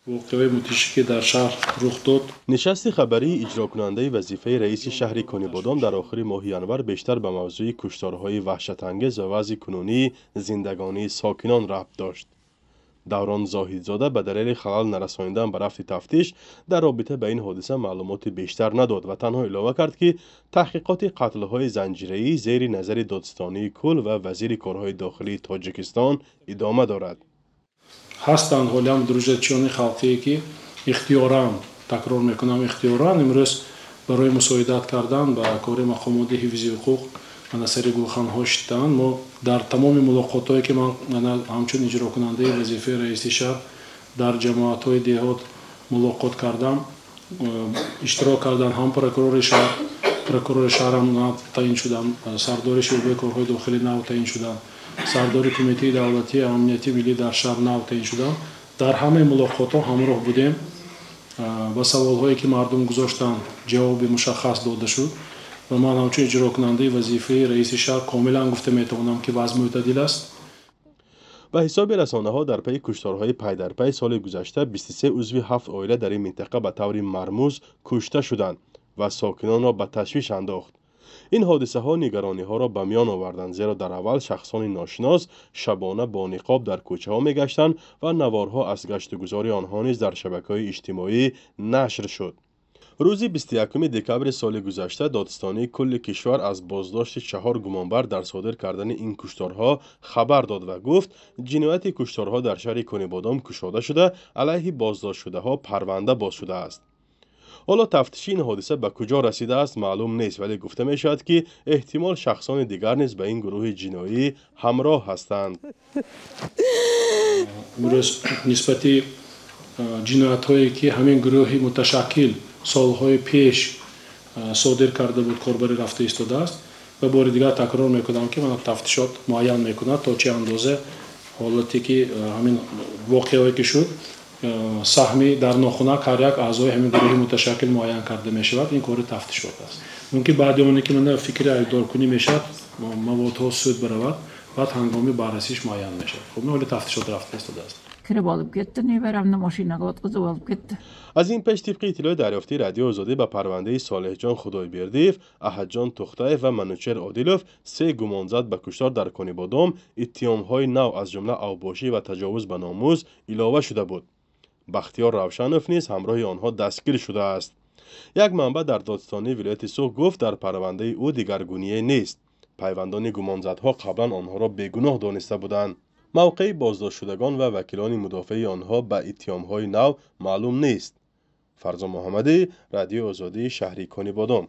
Воқеаҳои мудҳише, ки дар шаҳр рух дод. Нишасти хабарии иҷрокунандаи вазифаи раиси шаҳри Конибодом дар охири моҳи январ бештар ба мавзӯи кушторҳои ваҳшатангез ва вазъи кунунии зиндагонии сокинон рабт дошт. Даврон Зоҳидзода ба далели халал нарасонидан ба рафти тафтиш дар робита ба ин ҳодиса маълумоти бештар надод ва танҳо илова кард, ки таҳқиқоти қатлҳои занҷираӣ зери назари додситонии кулл ва вазири корҳои дохилии Тоҷикистон идома дорад. Ҳастанд ҳолиам дружиначиёни халқие, ки ихтиёран, такрор мекунам, ихтиёран имрӯз барои мусоидат кардан ба кори мақомоти ҳифзи ҳуқуқ ана сари гулханҳо шидаанд. Мо дар тамоми мулоқотҳое, ки ман ҳамчун иҷрокунандаи вазифаи раиси шаҳр дар ҷамоатҳои деҳот мулоқот кардам, иштирок кардан ҳам прокурори шаҳр, прокурори шаҳрам нав таъин шудам, сардори шӯъбаи корҳои дохилӣ нав таъин шудам, сардори Кумитаи давлатии амнияти миллӣ дар шаҳр нав таъин шудам, дар ҳамаи мулоқотҳо ҳамроҳ будем. Ба саволҳое, ки мардум гузоштанд, ҷавоби мушаххас дода шуд ва ман ҳамчун иҷрокунандаи вазифаи раиси шаҳр комилан гуфта метавонам, ки вазъ мӯътадил аст. Ба ҳисоби расонаҳо, дар пайи кушторҳои пайдарпай соли гузашта 23 узви ҳафт оила дар ин минтақа ба таври мармуз кушта шуданд ва сокинонро ба ташвиш андохт. Ин ҳодисаҳо нигарониҳоро ба миён оварданд, зеро дар аввал шахсони ношинос шабона бо ниқоб дар кӯчаҳо мегаштанд ва наворҳо аз гаштугузори онҳо низ дар шабакаҳои иҷтимоӣ нашр шуд. Рӯзи 21 декабри соли гузашта додситонии кулли кишвар аз боздошти чаҳор гумонбар дар содир кардани ин кушторҳо хабар дод ва гуфт, ҷинояти кушторҳо дар шаҳри Конибодом кушода шуда, алайҳи боздоштшудаҳо парванда боз шудааст. Ҳоло тафтиши ин ҳодиса ба куҷо расидааст, маълум нест, вале гуфта мешавад, ки эҳтимол шахсони дигар низ ба ин гурӯҳи ҷиноӣ ҳамроҳ ҳастанд. Имрӯз нисбати ҷиноятҳое, ки ҳамин гурӯҳи муташаккил солҳои пеш содир карда буд, корбарӣ рафта истодааст ва бори дигар такрор мекунам, ки мана тафтишот муайян мекунад, то чӣ андоза ҳолате, ки ҳамин воқеаҳое, ки шуд, саҳми дар нохунак ҳар як аъзои ҳамин гурӯҳи муташаккил муайян карда мешавад. Ин кори тафтишот аст. Мумкин баъди оне ки мана фикри айбдоркунӣ мешавад, маводҳо суд биравад, баъд ҳангоми баррасиш муайян мешавад. Хуб, ҳоли тафтишот рафта истодааст. Кирип олиб кетди, небарамни мошинага отқизиб олиб кетди. Аз ин пеш, тибқи иттилои дарёфтии Радиои Озодӣ, ба парвандаи Солеҳҷон Худойбердиев, Аҳадҷон Тухтаев ва Манучер Одилов, се гумонзад ба куштор дар Конибодом, иттиҳомҳои нав, аз ҷумла авбошӣ ва таҷовуз ба номус, илова шуда буд. Бахтиёр Равшанов низ ҳамроҳи онҳо дастгир шудааст. Як манбаъ дар додситонии вилояти Суғд гуфт, дар парвандаи ӯ дигаргуние нест. Пайвандони гумонзадҳо қаблан онҳоро бегуноҳ дониста буданд. Мавқеи боздоштшудагон ва вакилони мудофеи онҳо ба иттиҳомҳои нав маълум нест. Фарзон Муҳаммадӣ, Радиои Озодӣ, шаҳри Конибодом.